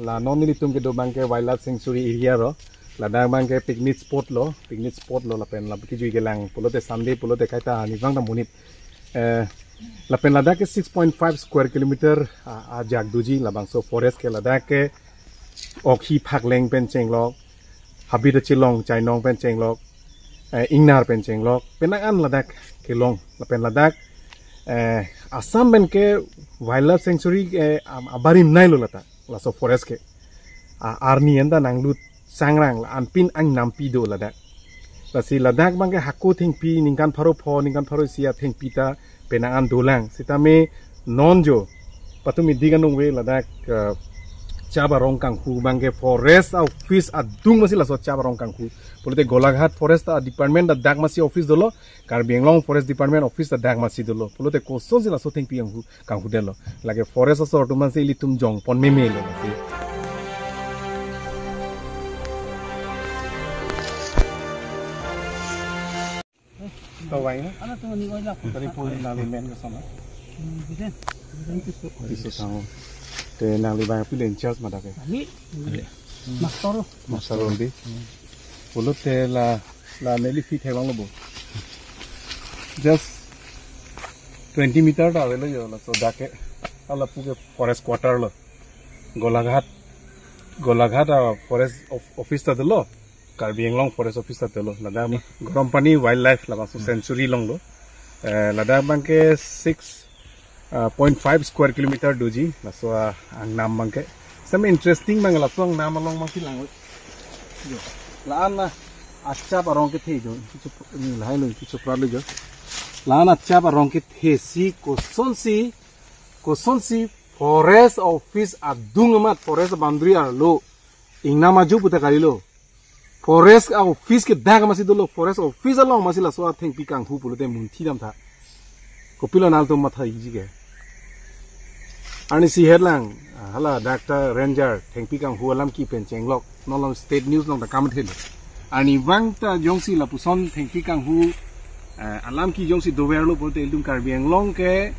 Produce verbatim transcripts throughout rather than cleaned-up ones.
La non nelitum kedo abangke wildlife sanctuary area lo. Ladak abangke picnic spot lo, picnic spot lo lapen la kejui kelang pulote Sunday pulote kaita arnivang ta monit. Eh, lapen ladak ke six point five square kilometer a, ajak doji labangso forest ke ladak ke okhi phakleng pen chenglok, habit achelong chainong pen chenglok, eh, ingnar pen chenglok, penang an ladak kelong, lapen ladak, eh, Assam pen ke wildlife sanctuary, eh, am-, abarim nai lo lata, laso forest ke. A, arni anta nanglut sangrang la anpin angnampi do ladak. Lasi ladak abangke hako thengpi ningkan pharo pho, ningkan pharo isi athengpi ta penang an dolang. Sitame non jo, patumi digan nungve ladak, eh, chap arong kanghu abangke forest office adung masi laso chap arong kanghu. Pulote Golaghat Forest, ah, Department ta dak masi office dolo, Karbi Anglong Forest Department office ta dak masi dolo. Pulote kosonsi laso thengpi kanghu, kanghu detlo. Lake forest asor atum ansi ilitum jong pon meme lo lake. To wai na? Ano to ni oila. Tadi pun nangli men ke sana. Hmm, bisa. Bisa itu. Bisa sama. Te nangli abang pil in charge ma dak ke? Ani. Ani. Master. Master Rondi. Pulote la, la neli feet helang lo bo. Just twenty meter ta avelo jo laso dak ke. Ala puke forest quarter lo. Golaghat, Golaghat, ah, forest of-, office ta dolo. Karbi Anglong Forest Office ta dolo. Ladak Gorompani Wildlife labangso sanctuary along lo. Eh, ladak abangke six, ah, point five square kilometer doji. Laso, ah, angnam abangke. Same interesting abang laso angnam along abangsi lang. Jo. La-an, ah, achap arong kethe jo. Kichup-, ni lahai lo, kichupra lo jo. La-an achap arong kethe si kosonsi, kosonsi forest office adung amat forest boundary arlo ingnam ajo puta kalilo. Forest office ke dak masi dolo, forest office along masi laso athengpi kanghu pulote munthi damtha. Kopilo nangtum matha iji ke. Arnisi helang, hala dak ta ranger, thengpi kanghu alam kepi pen chenglok, non along state news along ta kam thelo. Arnivang ta jongsi lapuson thengpi kanghu, eh, alam ke jongsi doverlo pulote ilitum Karbi Anglong ke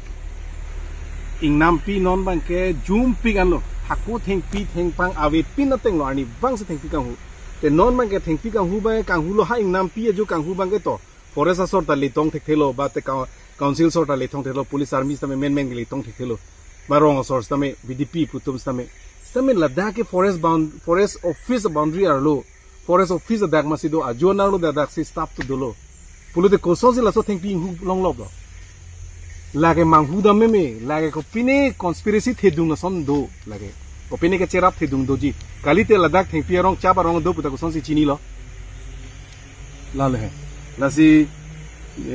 ingnampi non abangke jumpik anlo. Hako thengpi thengpang avepin atenglo arnivangsi thengpi kanghu. Te non abangke thengpi kanghu abangke kanghulo ha ingnampi ajo kanghu abangke to. Forest asor ta letong thekthelo ba te coun-, council asor ta letong thekthelo, police army sitame menmen ke letong thekthelo. Ba rong asor sitame B D P pu atum sitame. Sitame ladak ke forest bound-, forest office boundary arlo. Forest office dak masi do, ajo anarlo dak daksi staff tu dolo. Pulote kosonsi laso thengpi inghu longlop lo. Lake manghu dam meme, lake kopine conspiracy thedung ason do, lake. Kopine kecherap thedung doji. Kalite ladak thengpi arong chap arong do puta kosonsi chinilo. Lalo he. Lasi,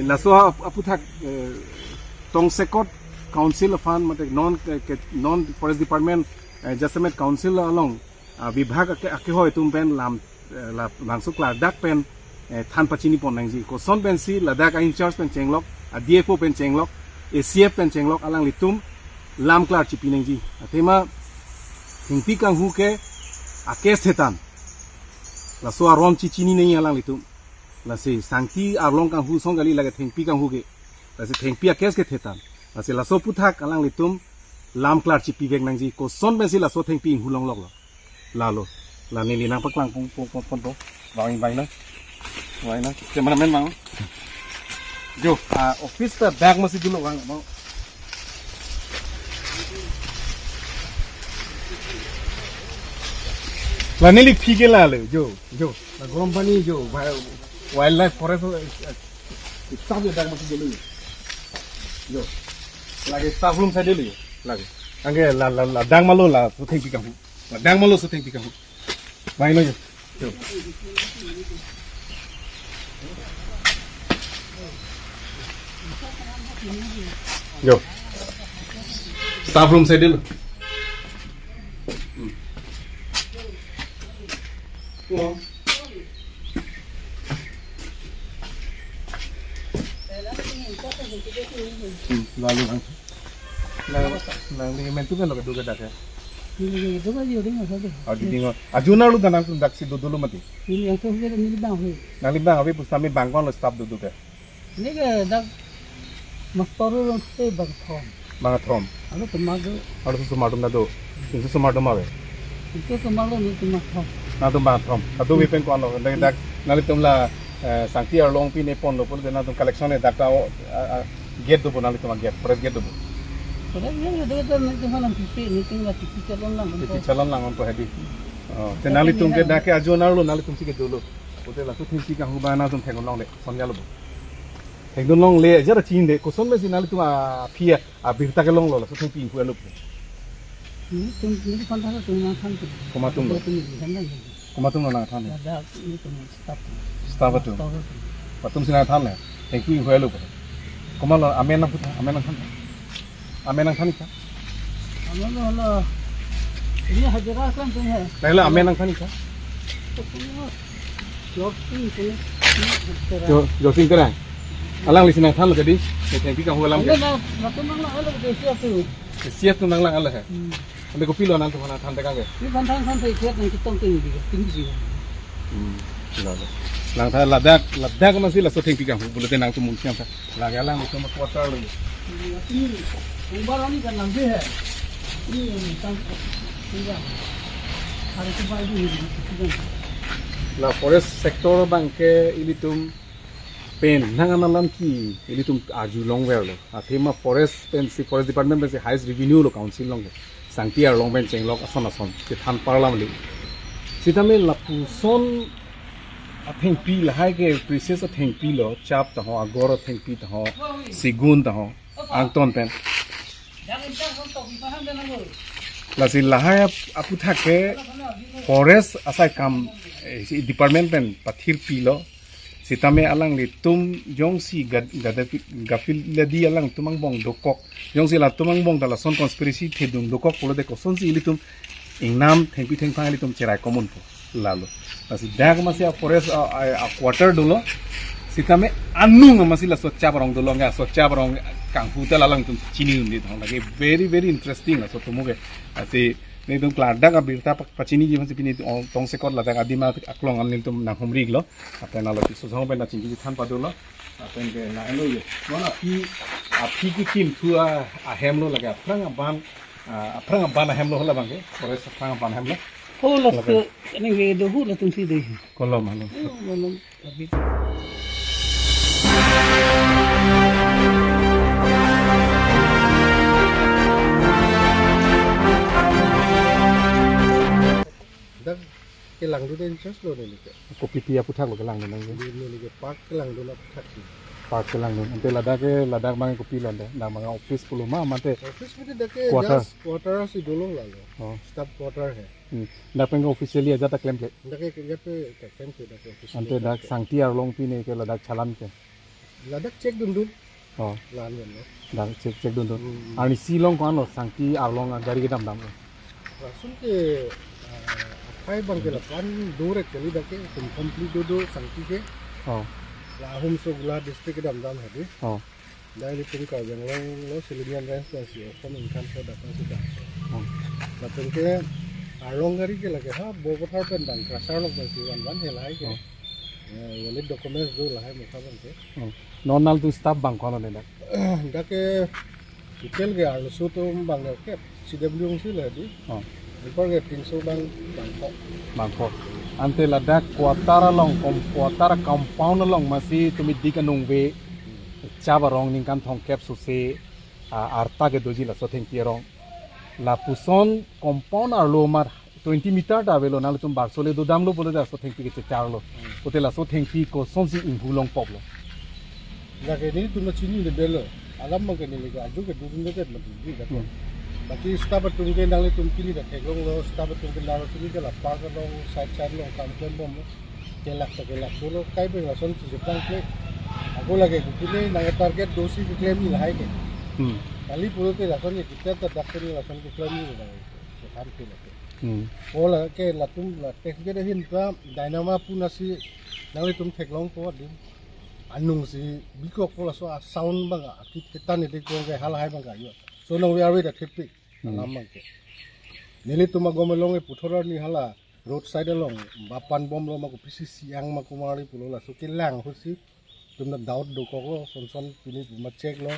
laso ap-, aputhak, eh, tongsekot council aphan, mate non, eh, ke, non forest department, eh, jasemet council along, ah, bibhag ake, akehoi atum pen lam, eh, la, labangso klardak pen, eh, than pachini pon nangji. Koson pensi ladak a-in-charge pen chenglok, a-D F O pen chenglok, A C F pen chenglok alanglitum lam klar chipi nangji. Athema thengpi kanghu ke a-case thetan. Laso aron chichini nangji alanglitum. Lasi sangti arlong kanghu song kali lake thengpi kanghu ke. Lasi thengpi a-case ke thetan. Lasi laso aputhak alanglitum lam klar chipivek nangji. Koson pensi laso thengpi inghu longlok lo. Lalo. La neli nangpaklang pon pon pon pon to. Bang bang na. Bang na. Cameraman bang. Jo, ah, office ta dak masi dolo bang. Bang. La neli phike lalo, jo, jo. La Gorompani jo, wi-, wildlife forest, eh, eh, staff jo dak masi dolo jo. Jo. Lake staff room side lo jo. Lake. Anke la, la, la dak malo laso thengpi kanghu. La dak malo laso thengpi kanghu. Bang lo jo. Jo. Jo. Staff room side lo. Hmm. Hmm, lalo bang. Nang, nangli mentu kan lo kedo ke dak ya? Neli kedo ke jodi nggak sabi. Adi dingo. Ajo anarlo ta nangtum daksi do dolo mati. Neli yang tuh jadi neli bang hui. Nangli bang hui pu sitame bang ko-an lo staff do do ke? Neli ke dak master lo te bang thom. Bang thom. Alo temadu. Alo susumar atum ta do. Insu sumar atum ave. Itu kemalo ni cuma kau. Nangtum bang thom. Satu wepen ko-an lo. Dak, dak nanglitum la, eh, Sangti Arlongpi ne ponlo pulote nangtum collection ne dak ta, oh, ah, ah, gate do bo, nanglitum gate, forest gate do bo. Forest gate do, itu nanglitum halam pipi, nanglitum la pipi chalon lang. Pipi chalon lang ko hedi. Oh, te nanglitum ke dak ke ajo arlo nanglitum si ke dolo. Pulote laso thengpi kanghu abang nangtum thekdun longle, sonja lo bo. Thekdun longle, jara chin de, koson mesi nanglitum aphi abirta kelonglo, laso thengpi inghu alo. Ini tum, ini pantas tum nangthan tum. Komat atum lo? Tum ini kan nang. Komat atum lo nangthan? Ada ini tum staff. Staff atum. Staff atum. Latum si nangthan le. Thengpi inghu alo. Komat lo, amen nangpu, amen nangthan. Amen nangthan ik tha? Amen lo, lo. Ini hajira kan tum hai. Lahelo amen nangthan ik tha? Jorsing tum. Jo-, Jorsing Terang. Alangli si nangthanlo jadi. Thengpi kanghu alam ke. Ada na, na tum nang, ada ke siap tu. Siap tu nanglang ala hai. Hmm. Ante kopilo nangtum aphan nangthan tekang ke? Ini aphan than than thek nang kitong ting di, ting di. Hmm. Lalo. Nangthan ladak, ladak masi laso thengpi kanghu pulote nangtum mun siang tha. Lake alangtum quarter lo. Ini, ini, umbar ani kan lambe hai. Ini, ini, tang, tinggal. Hari tu pagi ini, ini. La forest sector abang ke ilitum pen nang analam ke ilitum arjulongverlo. Athema forest pensi, forest department pensi highest revenue lo council along ke. Sangti Arlong pen chenglok ason ason chethan parlam li. Sitame lapuson athengpi lahai ke precious athengpi lo, chap taho, agor athengpi taho, sigun taho, angton pen. Lasi lahai ap-, aphuthak ke forest asai kam, eh, si department pen pathirpilo. Sitame alanglitum jongsi gad-, gadafi-, gafil ladi alangtum angbong dokok. Jongsi latum angbong ta lason conspiracy thedung dokok pulote kosonsi ilitum ingnam thengpi thengphang ilitum cherai komun po. Lalo. Lasi dak masi a forest a, a, a quarter dolo. Sitame anung masi laso chap arong dolo, nge laso chap arong kanghu ta alangtum chini un-e thang lake very, very interesting laso atum ke. Lasi nelitum klardak abirta pa-, pachiniji masi pini tong-, tongsekot ladak adim aklong an nelitum nanghumri iklo. Lapen nalo piso song pen nangchingki than padolo. Lapen ke nang eno ye. Non aphi, aphi kekim thu a, ahem lo lake aphrang aban, a, aphrang aban ahem lo hala abang ke. Forest aphrang aban ahem lo. Ho laso, lapen ke nang ke do hu latum si dei. Kolom halo. Oh, kolom. Tapi dak kelangdun in-charge lo neli ke. Kopi pi aphuthak lo kelangdun nang ke? Neli, neli ke park kelangdun aphuthak si. Park kelangdun. Ante ladak ke, ladak abang kopilo ante? Dak abang office pulo ma, mate? Office mate dak ke quarter? Just quarter si dolo lalo. Oh. Staff quarter hai. Hmm. Dak pen ke officially ajat ta klemkle? Dak ke ajat ta klemkle, dak ke officially. Ante dak ajat ta klemkle. Sangti Arlongpi ne ke ladak chalan ke? Ladak check dundun. Oh. Lan yan lo. Dak check, check dundun. Hmm. Arnisi along ko-an lo Sangti Arlong agari kedamdam lo? Lason ke, ah, aphai abang ke lapu-an do rek kali dak ke, kum complete do do Sangti ke. Oh. La ahum so Golaghat district kedamdam hedi. Oh. Dak ilitum Karbi Anglong lo civilian range pen si okom income so dak si dak. Oh. Lapen ke Arlong gari ke lake ha Borpathar pen dang Krasar along pen si van van he lahai ke. Oh. Eh, valid documents do lahai mukha abang ke. Oh. Non nangtum staff bang ko-an lo ne dak? Dak ke total ke arloso atum abang ke C W ong si le di. Oh. Anpar ke pinso abang bangkok. Bangkok. Ante ladak quarter along kom-, quarter compound along masi tumi dik anung ave chap arong ningkan thomkep sose, a, arta ke doji laso thengpi arong. Lapuson compound arlo mar twenty meter ta avelo, nangtum barso le dodamlo pulote laso thengpi ke checharlo. Hmm. Pulote laso thengpi kosonsi inghu longpoklo? Dak ke nelitum ta chinine belo. Alam abang ke neli ke adu ke dudun deket mati di dak. Hmm. Baki staff atum ke nanglitum pini ta theklonglo, staff atum ke naro pini ke la park along, side side along kam klembomlo. Kelak ta kelak dolo, kai pen lason si jepang kle. Ako lake pini nang target dosi keklem ni lahai ke. Hmm. Kali pulote lason ke kita ta dak pini lason keklem ni lahai ke. Chethan ke lake. Hmm. Ola ke latum la test ke ahin ta dynamo pu nasi nanglitum theklongpo adim. Anung si bikokpo laso a sound abang a kit ketan ide kong ke halahai abang ke ayo. So nang we are with the traffic. Hmm. Alam abang ke. Nelitum agom along e puthot arni hala roadside along ba panbomlo ma kopisi si-ang ma komarli pulo laso kelang ahut si. Itum ta doubt dokoklo, son son pini puma check lo,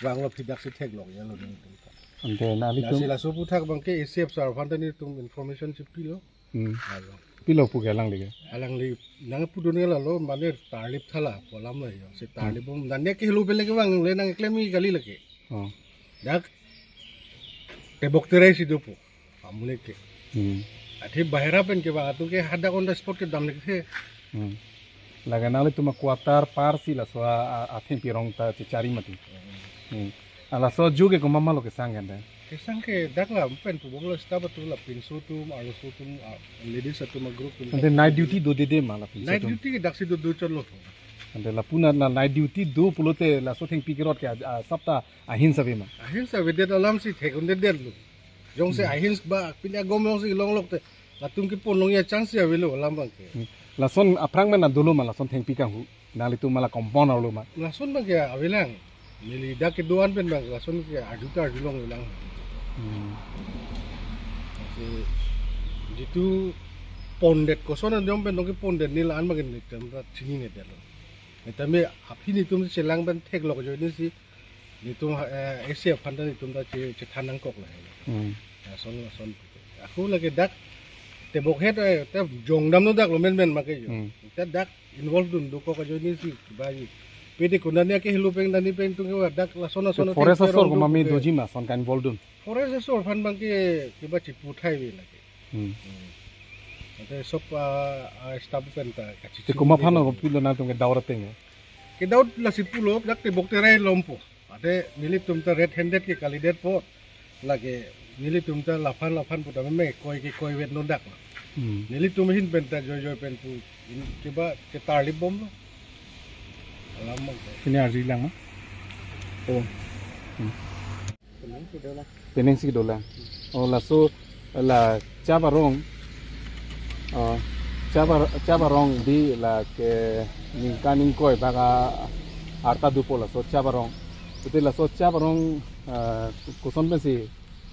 vanglo phidak si theklong ya lo nelitum ta. Ante nanglitum, lasi laso aphuthak abangke A C F sir aphan ta nelitum information si pilo. Hmm. Alo. Pilo pu ke alangli ke? Alangli nangpudun ke lalo, mane tarlip tha la pu alam lo jo. Si, hmm, tarlip bom. Dan dia ke helu pele ke bang le nangklem kali lake. Oh. Dak tebok terai si dopo. Amule ke. Hmm. Athe bahera pen ke bang atum ke hadak on the spot kedam lake. Hmm. Lake nanglitum a-quarter par si laso a, a, athengpi arong ta chechari mati. Hmm. Hmm. A laso aju ke komat ma lo kesang kan de? Kesang ke dak la pen pu bom lo, staff atum la pinso atum, arloso atum, a, ladies atum a-group atum. Ante night duty dodede ma la pinso atum? Night duty ke daksi do do chot lo. Ante lapu na, na night duty do pulote laso thengpi kerot ke a, a, asap ta ahin save ma? Ahin save det alam si thek un det det lo. Jongsi, hmm, ahin ba pini agom jongsi longlok te latum kepon longji a-chance si avelo alam abangke. Hmm. Lason aphrang mena dolo ma lason thengpi kanghu? Nanglitum ma la compound arlo ma? Lason abangke avelang. Neli dak kedo-an pen bang lason ke arju ta arju longvelang. Hmm. Si jitu pondet koson adom pen nong kepondet neli la-an abangke nelitum ta chinine detlo. Nelitum aphi nelitum chelang pen theklok ajoine si nelitum, eh, A C F aphan ta nelitum ta che, chethan nangkok lahelo. Hmm. Lason, lason. Ako lake dak tebok het, eh, ta jongdam no dak lo menmen ma ke jo. Hmm. Ta dak involve dun dokok ajoine si ba ji. Pede konani ke helu pen dani pen tung ke dak lason, lason. Forest asor komat ma doji ma lason ka-involve dun? Forest asor aphan abangke kiba chipu thai ave lake. Hmm. Hmm. Ante sop, ah, ah, staff pen ta kachi. Te komat aphan lo pilo nangtum ke dawra teng ya? Ke daw lasi pulo, dak tebok terai lompo. Ante nelitum ta red handed ke kalidet po. Lake nelitum ta laphan laphan pu ta meme koi ke koi vet non dak. Hmm. Nelitum ahin pen ta joi joi pen pu in kiba ke tarlip bom lo. Alam abang. Pini arjulang ma? Oh. Hmm. Penang si dolang. Penang si dolang. Oh, laso la chap arong. Oh, chap ar-, chap arong di lake ningkan ingkoi bak arta dopo laso chap arong. Pute laso chap arong, eh, koson pensi,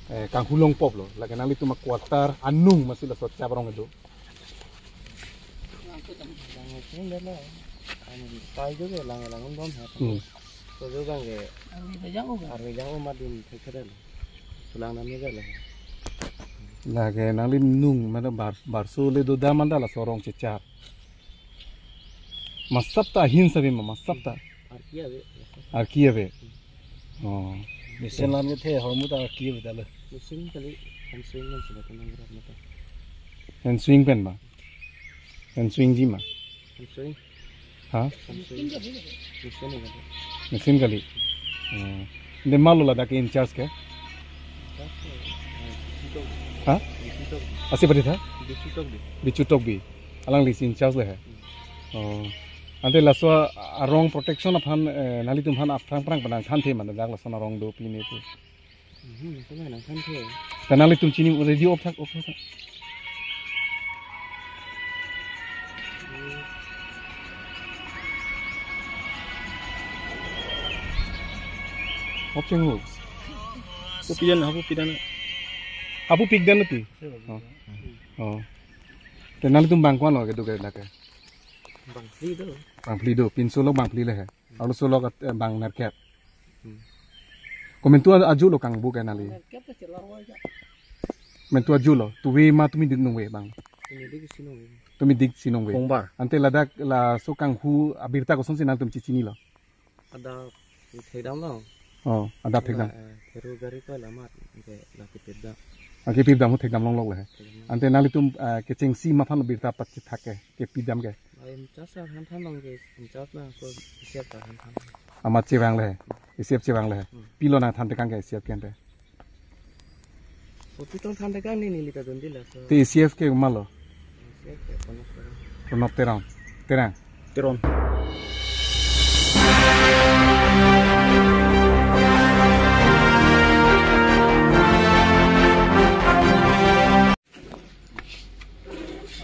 eh, kanghu longpop lo. Lake nanglitum a-quarter anung masi laso chap arong kedo? Lang itu dong. Lang itu dong lo. Anu, pai juga lang, lang bom ha. Hmm. Ko juga ke. Arve jang o ma dun thekre lo. Sulang nam juga lo. Lake nangli nung mana bar, barso le do damanda laso arong chechar. Masap ta ahin save ma, masap ta. Arki ave. Arki ave. Oh. Machine lan kethe hormu ta arki ave ta lo. Machine kali, hand swing kan sudah tenang gerak mata. Hand swing pen ma? Hand swing ji ma? Hand swing. Ha? Hand swing. Machine kali. Machine kali. Oh. Ante malo ladak ke in-charge ke? In-charge ke, eh, Bichu Tokbi. Ha? Bichu Tokbi. Ase pati tha? Bichu Tokbi. Bichu Tokbi. Alanglisi in-charge le he. Hmm. Oh. Ante laso arong protection aphan, eh, nanglitum aphan aphrang phrang penang thanthe ma dak lason arong do pine pu? Mhm, lason nangthanthe. Ta nanglitum chini radio off thak, off thak. Off cheng ho. Hapu pidan, hapu pidan. Hapu pidan ti? Oh. Oh. Te nanglitum bang ko-an lo kedo ke dak ke? Bang phli do. Bang phli do. Pinso lo bang phli le he. Arloso lo, eh, bang nerkep. Hmm. Komentu a-, aju lo kangbu ke nangli? Nerkep ta chelar wa ja. Mentu aju lo. Tuve ma tumi dik nungve bang? Tumi dik si nungve. Tumi dik si nungve. Kongbar. Ante ladak laso kanghu abirta kosonsi nangtum chechini lo? Adap thekdam lo. Oh, adap thekdam. Eh, Kheru gari ko lamat ke la kepit dam. Ah, kepit dam ho thekdam longlok le he. Thekdam long. Ante nanglitum, eh, kechengsi ma aphan lo birta pachethak ke, kepit dam ke? Ai, in-charge aphan than long ke, in-charge na ko A C F aphan than. Amat chevang le he. A C F chevang le he. Hmm. Pilo nangthan tekang ke A C F ke ante? Hospital than tekang ni neli ta dun di laso. Te A C F ke ma lo? A C F ke Pranab Terang. Pranab Terang. Terang. Terang.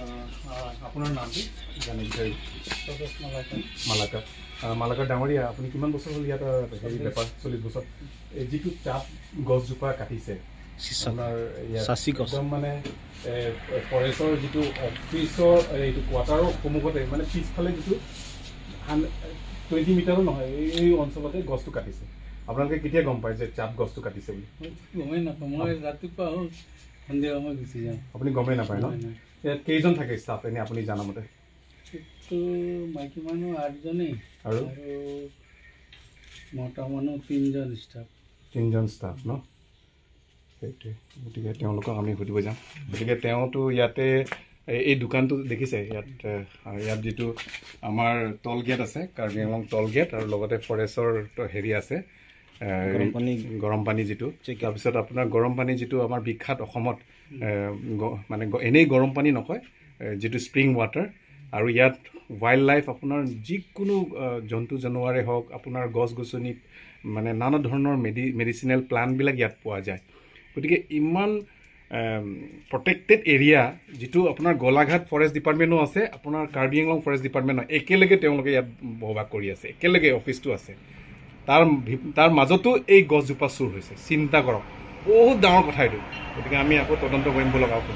আহ, আহ, আপোনাৰ নামটো? জানিব বিচাৰিম। সন্তোষ মালাকাৰ। মালাকাৰ। আহ, মালাকাৰ ডাঙৰীয়া, আপুনি কিমান বছৰ হ'ল ইয়াত, আহ, হেৰি, চল্লিছ। বেপাৰ? চল্লিছ বছৰ। এই যিটো চাপ গছজোপা কাটিছে, চিচা। আপোনাৰ ইয়াত চাচি গছ। একদম মানে, এ, এ, ফৰেষ্টৰ যিটো অফিচৰ, এ, এইটো কোৱাৰ্টাৰৰ সন্মুখতে, মানে পিছফালে যিটো হান-, টুৱেণ্টি মিটাৰো নহয়, এই, এই অঞ্চলতে গছটো কাটিছে। আপোনালোকে কেতিয়া গম পায় যে চাপ গছটো কাটিছে বুলি? মইতো গমেই নাপাওঁ। মই ৰাতিপুৱা আহোঁ, সন্ধিয়া সময় গুচি যাওঁ। আপুনি গমেই নাপায় ন? নাই, নাই। ইয়াত কেইজন থাকে ষ্টাফ এনে আপুনি জানা মতে? এইটো মাইকী মানুহ আঠজনেই আৰু? আৰু মতা মানুহ তিনিজন ষ্টাফ। তিনিজন ষ্টাফ ন? সেইটোৱে। গতিকে তেওঁলোকক আমি সুধিব যাম। গতিকে তেওঁতো ইয়াতে এই এই দোকানটো দেখিছে, ইয়াত এ, ইয়াত যিটো আমাৰ টল গেট আছে, কাৰ্বি আংলং টল গেট, আৰু লগতে ফৰেষ্টৰ হেৰি আছে, এ, গৰম পানী। গৰম পানী যিটো। Check-in। তাৰপিছত আপোনাৰ গৰম পানী যিটো আমাৰ বিখ্যাত অসমত, এ, গ- মানে গ- এনেই গৰম পানী নকয়, এ, যিটো স্প্ৰিং ৱাটাৰ, আৰু ইয়াত ৱাইল্ড লাইফ, আপোনাৰ যিকোনো আ, জন্তু জানুৱাৰে হওক, আপোনাৰ গছ গছনি, মানে নানা ধৰণৰ মেডি মেডিচিনেল প্লাণ্টবিলাক ইয়াত পোৱা যায়। গতিকে ইমান প্ৰটেক্টেড এৰিয়া, যিটো আপোনাৰ গোলাঘাট ফৰেষ্ট ডিপাৰ্টমেণ্টো আছে, আপোনাৰ কাৰ্বি আংলং ফৰেষ্ট ডিপাৰ্টমেণ্টো, একেলগে তেওঁলোকে ইয়াত বসবাস কৰি আছে, একেলগে অফিচটো আছে। তাৰ ভি- তাৰ মাজতো এই গছজোপা চুৰ হৈছে। চিন্তা কৰক, বহুত ডাঙৰ কথা এইটো। গতিকে আমি আকৌ তদন্ত কৰিম বলক। আকৌ